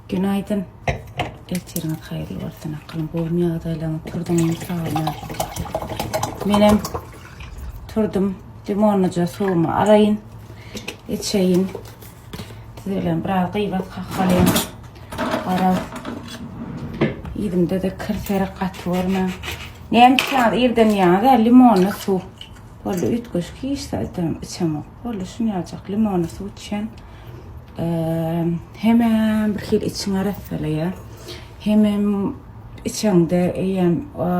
Günaydyn. Ertiriňiz haýyrly bolsun akylym. Gowmy ýagdaýlaryňyz? Turduňyzmy sagmy? Menem turdum. Limonlyja suwumy alaýyn. Içeýin. Siz bilen biraz gybat kakalyň. Garaz. Yzymda-da kir serik gaty görmäň. Näme içýäňiz irden ýaňyz limonly suw. Boldy üýtgeşik hiç zat içemok. Boldy şuny ýaljak limonly suw içýän. Hemem bir hili içiňi arassalaýar. Hemem içeňde eýýäm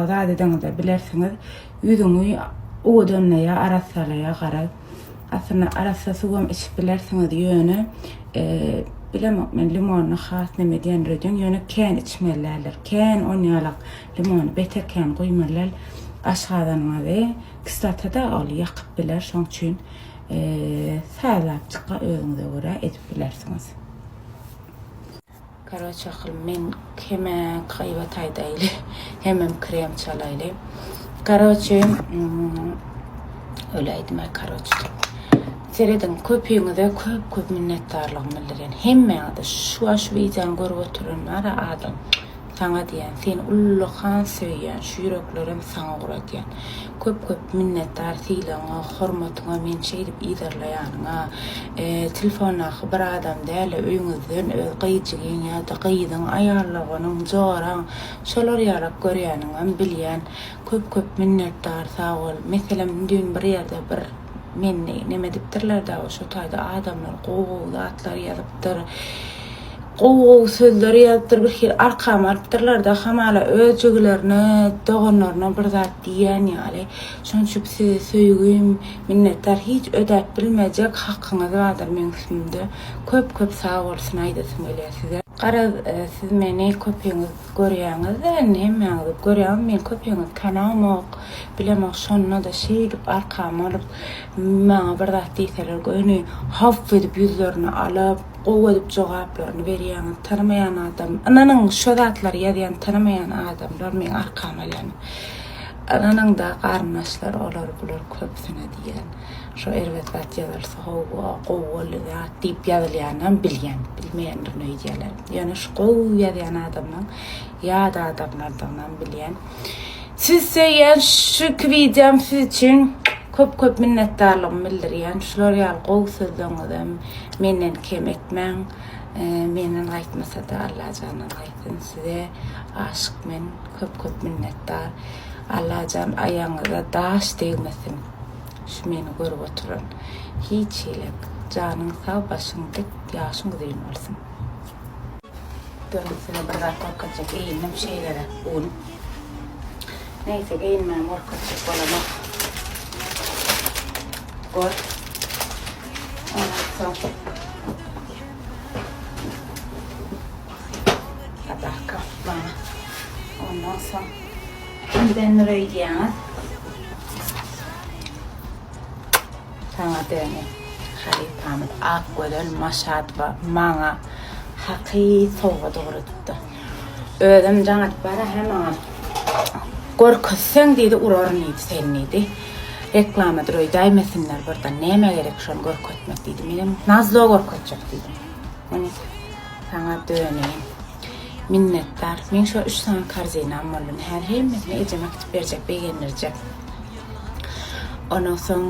zat edeňizde bilersiňiz, ýüzüňi owadanlaýar, arassalaýar garaz. Aslynda arassa suwam içip bilersiňiz, ýöne bilemok men limonyny has neme edýändir öýdýän, ýöne kän içmeli däldir. Kän onýalak limony beter kän guýmaly däl. Aşgazanyňyzy kislota-da ol ýakyp biler, şoň üçin Sazlap çyka özüňize görä edip bilersiňiz. Karoç akyl men hemä gybat aýdaýly hemem krem çalaýly. Karoçe öläýdimaý karoç diýip. Serediň köpüňize köp köp minnetdarlygymy bildirýän. Hemmäňize şu şu wideony görüp oturan bara adam. Saňa diýýän, seni ullakan söýýän, şu ýüreklerem saňa guradýan. Köp köp minnetdar sylagyňa, hormatyňa, meni şeýdip yzarlaýanyňa. Telefondaky bir adam däl-de, öýüňizden öz gyzjygyň ýa-da gyzyň, aýal doganyň, joraň, şolar ýalak görýäniňem bilýän. Köp köp minnetdar, sag bol. Meselem, düýn bir ýerde bir meni neme edipdirler dagy, şo taýda adamlar gowy-gowy zatlar ýazypdyr. Gowy-gowy sözleri ýazypdyr, bir hili arkamy alypdyrlar-da, hamala öz jigilerine, doganlaryna bir zat diýýän ýaly. Şonuň üçin size söýgim, minnetdar, hiç ödäp bilmejek hakyňyz bardyr meň üstümde. Köp-köp sag bolsun aýdasym gelýär size. Garaz, siz meni köpüňiz görýäňiz-dä indi, hemmäňiz görýäňiz, meni köpüňiz tanamok, bilemok, şonda-da şeýdip arkamy alyp, maňa bir zat diýseler göni hop edip ýüzlerini alyp, Gowy edip jogaplaryny berýäňiz tanamaýan adam ynanyň şo zatlary ýazýan tanamaýan adamlar meň arkamy alýan ynanyňda garyndaşlar olar bular köpsüne diýýän şo erbet zat ýazylsa howwa gowy boldy zat diýip ýazylýanam bilýän bilmeýändirin öýdýäler ýöne şu gowy ýazýan adamlaň ýat adamlardygynam bilýän sizi söýýän şu iki wideom siz üçin köp köp minnetdarlygymy bildirýän şular ýaly gowy sözleňizem Menden kem etmäň. Menden gaýtmasada Allajandan gaýtsyn size aşyk men köp köp minnetdar. Allajan aýagyňyza daş degmesin. Şu meni görüp oturan hiç hilek janyň sag başyň dik ýaşyň uzyn bolsun. Duruň size bir zat görkezjek geýindim şeýleräk bu gün. Neyse geýinmän görkezjek bolamok. Gör. Ondan soň Tabarka maňa. Ondan soň kimdendir öýdýäňiz? Saňa döni halypamyz Akgözel Maşadowa maňa haky sowgat ugradypdyr. Özem jaň edip bara he maňa görkezseň diýdi uraryn diýdi seni diýdi. Reklamadyr öýdäýmesinler birden nämä gerek şony görkezmek diýdi. Menem nazlo görkezjek diýdim. Muny saňa döneýin. Minnetdar. Meň şo üç sany korzinam boldy. Häzir hemmesini ejeme äkitip berjek, begendirjek. Ondan soň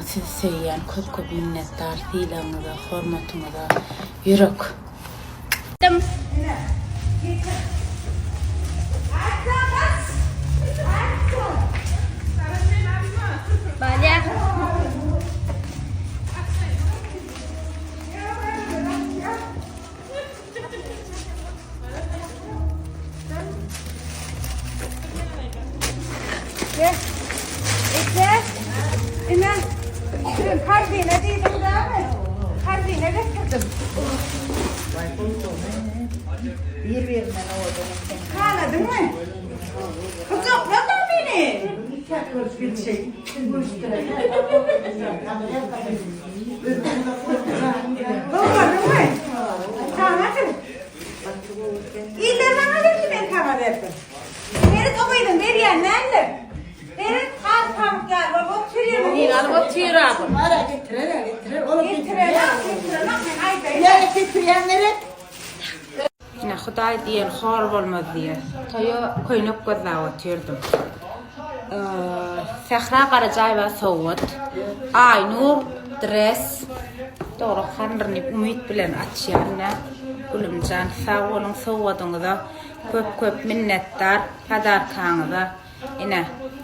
sizi söýýän köp köp minnetdar sylagyňyza, hormatyňyza ýürek. Ine, korzina diýdiň dämi? Korzina getirdim. Bir-birinden owadan eken. Haladyňmy? Gujakla-da meni. Gowradyňmy? Saňa-da. Iller maňa berdi, men saňa berdim. Seret, o gyzyň berýän däldir. Seret, al. Alyp otyr abi. Ara getirer, getirer. Olam Getirer, getirer. Men aýdaýyn. Ýa getirýän gerek. Ine Hudaý diýen hor bolmaz diýýär. Toýa köýnek gözläp otyrdym. Sähra Garajaýewa sowgat. Aýnur dress. Dogry okandyr diýip umyt bilen açýan ine. Gülümjan sag boluň sowgadyňyza. Köp köp minnetdar podarkaňyza. Ine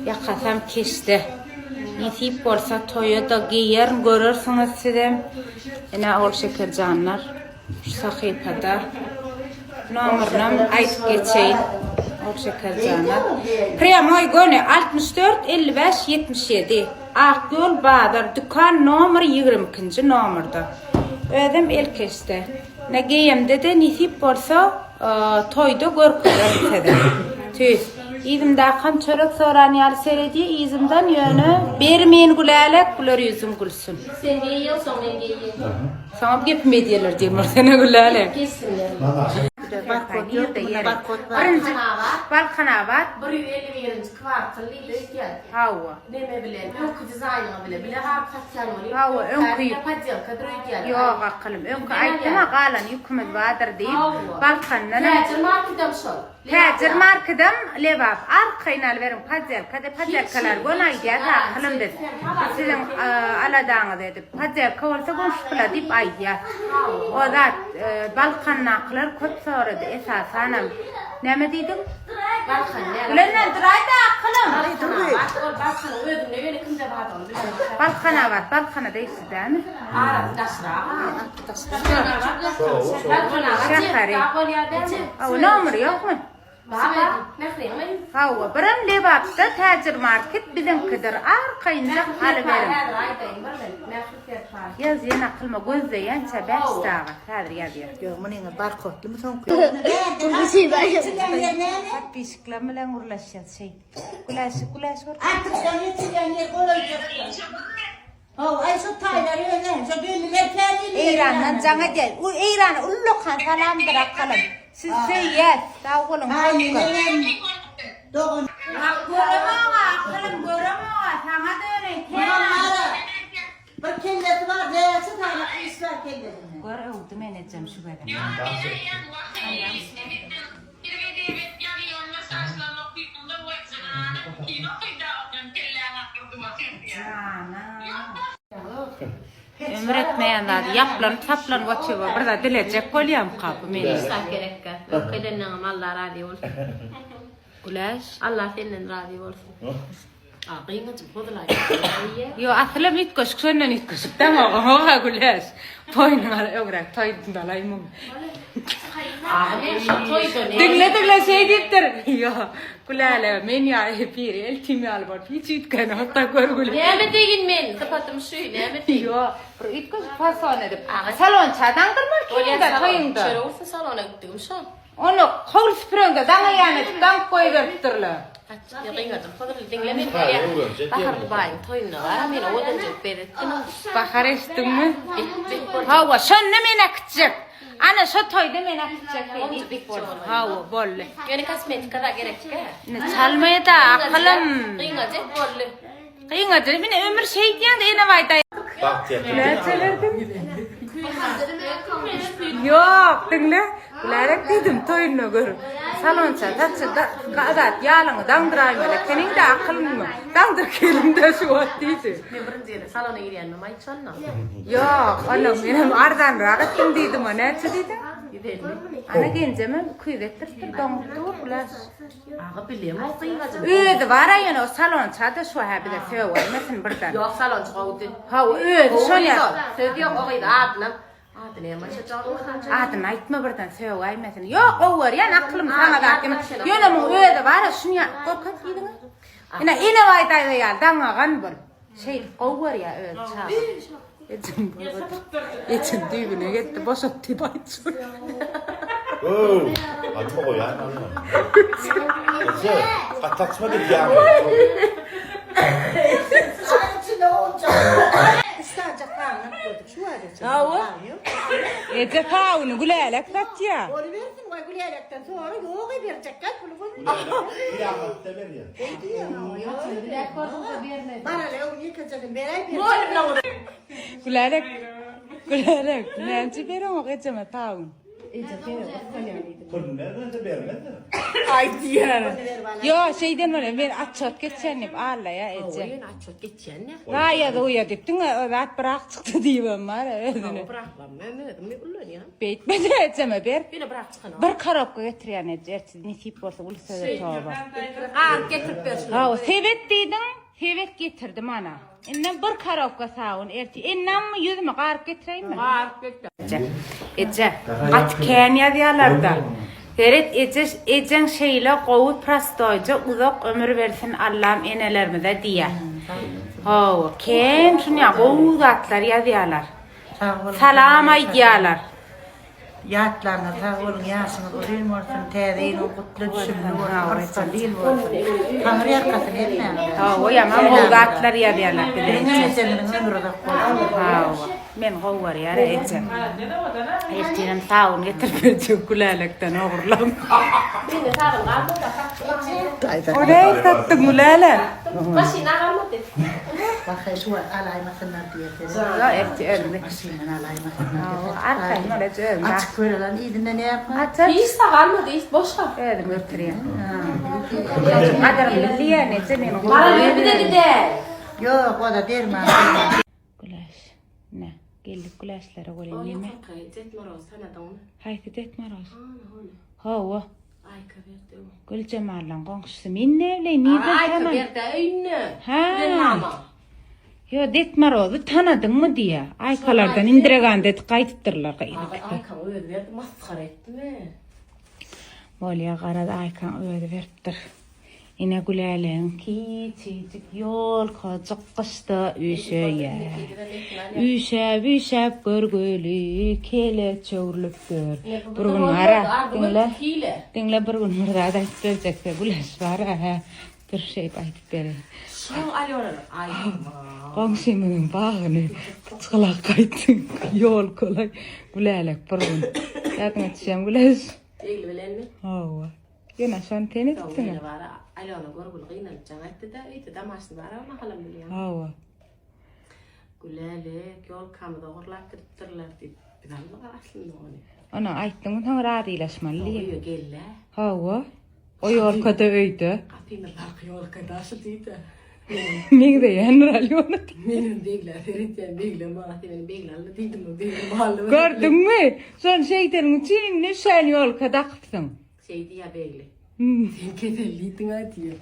ýakasam keşde. Nesip bolsa toýa-da geýerin görersiňiz sizem. Ine Ogulşekerjanlar. Şu sahypada nomerynam aýdyp geçeýin. Ogulşekerjana. Prýamoý göni 64 55 77. Ak ýol bazar dükan nomer 22-nji nomerda. Özem elkeşde. Ne geýemde-de nesip bolsa toýda görkezerin size. Tüýs. Yzymdakam çörek soran ýaly seredýär yzymdan ýöne bermeýin gülälek güler ýüzüm gülsün. Sen geýýäň soň men geýýän. Saňa gepimi edýärler diýen bir sene Gülälek. Geçsinler. Barkod ýok, munda barkod bar. Birinji Balkanabat. 151-nji kwartal diýip eşitýän. Hawa. Neme bilen, öňki dizaýnyňy bile, bile galyp satýan welin. Hawa, öňki. Poddelkadyr öýdýän. Ýok akylym, öňki aýtdym-a galan ýükümiz bardyr diýip. Balkandanam. Täjir markidem şol. Täjir markidem Lebap arkaýyn alyberiň poddelka-da poddelkalar göni aýdýas akylym biz. Biz siziň aladaňyzy edip poddelka bolsa göni şu pula diýip aýdýas. O zat Balkandakylar köp sorady esasanam. Näme diýdiň? Balkan näme? Gülenden duraýda akylym. Balkanabat ol Balkanyň özünde ýöne kimde bardygyny bilemok. Balkanabat Balkana degişli dälmi? Arasy daşrak. Balkanabat Şäheri. bolýar dälmi? Hawa nomeri ýokmy? Hawa birem Lebapda Täjir market biziňkidir arkaýynjak alyberiň. Häzir aýdaýyn bir men. Mähri Serpaý. Ýaz ýene akylyma gözleýänçä 5 sagat häzir ýazýar. Ýok, munyňyz barkodlymy soňky? Podpisçikler bilen gürleşýäs şeý. Güläşik güläşik. Artykdan geçilýän ýer golaýjakda. Haw, aý şu taýlary öne, şu belliler kämil. Eýrandan jaň edýär. U Eýrana ullakan salamdyr akalym. Sizi söýýäs. Sag boluň. Dogan. Göremok-a akylym, göremok-a. Saňa döneýin. Bir kellesi bar, näçe sany iş bar kellesinde. Gör öwdi meni ejem şu gezek. Ömür etmeýän zady ýaplanyp saplanyp otyr bir zat dilejek bolýamyka bu meni. Hiç zat gerekkä. Öňki edenleňem Allah razy bolsun. Güläş. Allah senden razy bolsun. A gyňajym hozulaý. Ýo asylam üýtgeşik şondan üýtgeşik daňaga howa Güläş. Boýnuňa öňräk toýdun alaý muň. Aga men şo toýda ne? Diňle diňle şeý diýipdir. Ýo Gülälege men ýa biri eltim ýaly bolup hiç üýtgänok-da görgüli. Näme deýin men? Sypatym şu, näme deýin? Ýo bir üýtgeşik fason edip. Salonça daňdyrmaly kimiňde toýuňda. Çörek ursun salona gitdigim şo. Ony howly süpüreňde daňa ýan edip daňyp goýberipdirler. Açyk gyňajym hozirli diňle men bolýa. Bahar baýyň toýunda bar meni owadanjyk bezetdiň. Bahar eşitdiňmi? Hawa şonda men äkitjek. Ana şo toýda men äkitjek seni. Hawa boldy. Ýöne kosmetika da gerekkä. Indi çalmaýada akylym. Gyňajyk boldy. Gyňajyk ine ömür şeýdýän-de Enebaý daýy. Ýok, diňle. Gülälek diýdim toýunda görüp. Salonça saçy zat ýalyňy daňdyraýmaly ekeniň-dä akylyňmy? Daňdyr gelin-dä şu wagt diýdi. Men birinji gezek salona girýänimem aýt şonda. Ýok, onda menem arzanrak etdim diýdim, o näçe diýdiň? 150. Ana genjemem 200 etdiripdir, doňup dur Güläş. Aga bilemok gyňajym. Özi bar-a ýöne o salonça-da şu hä bize sögäýmesin birden. Ýok salonçy gowudy. Hawa özi şol ýa. Söz ýok o gyz adynam. Ady näme şo jogap? Adyny aýtma birden sögäýmesin. Ýok gowy görýän aklym saňa zat diýme. Ýöne muň özi bar-a şuny ýa görkez ýüzüňi. Ine Enebaý daýza ýaly daňagan bol. Şeýdip gowy görýä özi çaga. Ejem Ejem düýbüne getdi boşat diýip aýtjak. Öw, adymy goýaýyn onda. Eje, gaty açma diýip ýaňy. Aý içinde onça. Üç sanjak sagynyp gördük. Şu wada. Hawa. Eje sawuny Gülälek satýa. Bolubersin, goý Gülälekden sonra ýok eder. Berjekkä puly bolmady. Kyýamatda berýär. Baraly öň ýekejesini beräý berjek. Gülälek. Gülälek. Näme bereňok ejeme tawun. Puluny bermese bermez-de. Aý diýýär. Ýo, şeýden bolýar. Men atçot geçýän diýip allaýa eje. Ýöne atçot geçýän ne? Raýa uýa diýip diňe o zat brak çykdy diýibem bar özüne. Braklanma özüm ulanýan. Beýtme-de ejeme ber. Ýöne brak çykanok. Bir korobka getirýän eje ertir nesip bolsa uly söze toba. Garyp getirip ber şuny. Hawa, sebet diýdiň, sebet getirdim ana. Indem bir korobka sabyn ertir. Endammy ýüzümi garyp getireýinmi? Garyp getir. Eje, eje, gaty kän ýazýalarda. Seret eje, ejeň şeýle gowy prostoýja uzak ömür bersin Allam enelerimize diýýä. Hawa, kän şunýa gowy zatlar ýazýalar. Salam aýdýalar. Ýatlaryňyz sag boluň, ýaşyňyz uzyn bolsun, täze ýylyň gutly düşümli bolsun, yrsgally ýyl bolsun. Taňry ýalkasyn hemmäňize. Hawa, ýaman gowy zatlar ýazýarlar bize Biziň eje. ejemiziň ömri uzak bolsun. Hawa, men gowy görýär ejem. Ertirem sabyn getirip berjek Gülälekden ogurlap. Mende sabyn galmady, satdym. O näme satdyň Gülälek? Maşyna galmady. Wah, şu wagt alaýmasynlar diýersen. Ýok, ertir özüm. Maşyndan alaýmasynlar diýersen. Arkaýyn ol eje özüm. Açyk görelan yzynda näme bar? Açar. Hiç galmady, hiç boş galdy. Özüm götürýän. Gadyrymy bilýän eje meni gowy. Gara bir bize gider. Ýok, o-da derman. Güläş. Ne? Geldik güläşlere welin neme? Ded Moroz tanadyňmy? Haýsy Ded Moroz? Ana, ony. Hawa. Aýka berdi öňe. Güljemallaň goňşusy. Men ne bileýin, nirden Aýka tanan? berdi öýüne. Ha. Bilen mama. Ýo, Ded Morozy tanadyňmy diýýä. Aýkalardan indiregan dedik gaýdypdyrlar gyz. Aýkaň özi berdi, masgara etdimi? Bolýa garaz Aýkaň özi beripdir. Ine Gülälegiň kiçijik ýolkajyk gyşda üşeýär. Üşäp-üşäp görgüli kele çöwrülipdir. Bir gün bar-a, diňle, diňle bir gün bir zat aýdyp berjekse Güleş bar-a, hä, dur şeýdip aýdyp bereýin. Şoň alýonaly aýdym. Goňşymyzyň bagyny pyçgylap gaýtdyň, ýolkalaý Gülälek bir gün. Ýadyňa düşýämi Güleş? Egli bilenmi? Hawa. Ýöne şony sen edipsiň. Soň bara Alýona görgüli gynanyp jaň etdi-de, öýde damaşyny bar o mahalam bilýän. Hawa. Gülälek, ýolkamyzy ogurlap gidipdirler diýip, biz aldyk aslynda ony. Ony aýtdyňmy soň razylaşmaly diýip. Öýe geldi. Hawa. O ýolkada öýde. Gapymyzdaky ýolkada şu diýdi. Meňzeýändir Alýona diýip. Menem beglä seretýän, begle maňa sen meni begle aldy diýdimmi, begle aldy. Gördüňmi? Şony şeýdeniň üçin indi şän ýolka dakypsyň. Şeý diýýär Begli. Sen kesellidiň-ä diýýär.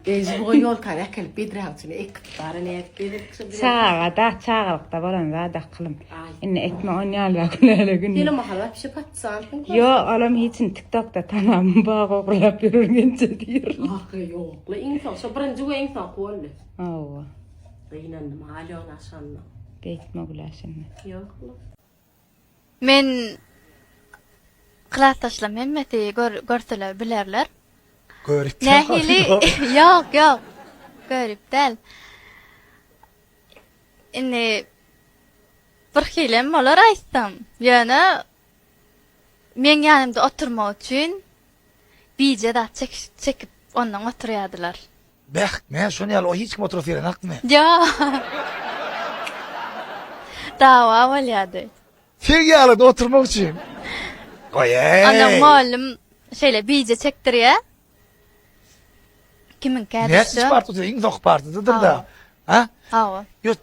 Eje bu ýolkany äkelip bedräň içine ekip bara nädip bezedik şo bilen. Çagada, çagalykda bolan zat akylym. Indi etme on ýalyrak hünärek indi. Sen o mahal wapşe patsansyň. Ýo, olam hiç indi tiktokda tanam bag ogurlap ýörün ençe diýerler. Ahy ýokla iň soň şo birinji we iň soňky boldy. Hawa. Gynandym Alýona şonda. Beýtme Güläş indi. Ýokla. Men klasdaşlarym hemmesi gör görseler bilerler. Görip Nähili ýok ýok görip däl. Indi bir hilem bolar aýtsam. Ýöne meň ýanymda oturmak üçin bije zat çekip ondan oturýardylar. Beh, men şony ýaly o hiç kim oturasy gelenokdy men. Ýok. Dawa bolýardy. Seň ýalyda oturmak üçin. Goý-eý. Ondan mugallym şeýle bije çekdirýär. Kimiňkä Näçinji düşse. partada? Iň soňky partadadyr-da. Ha? Hawa. Ýok.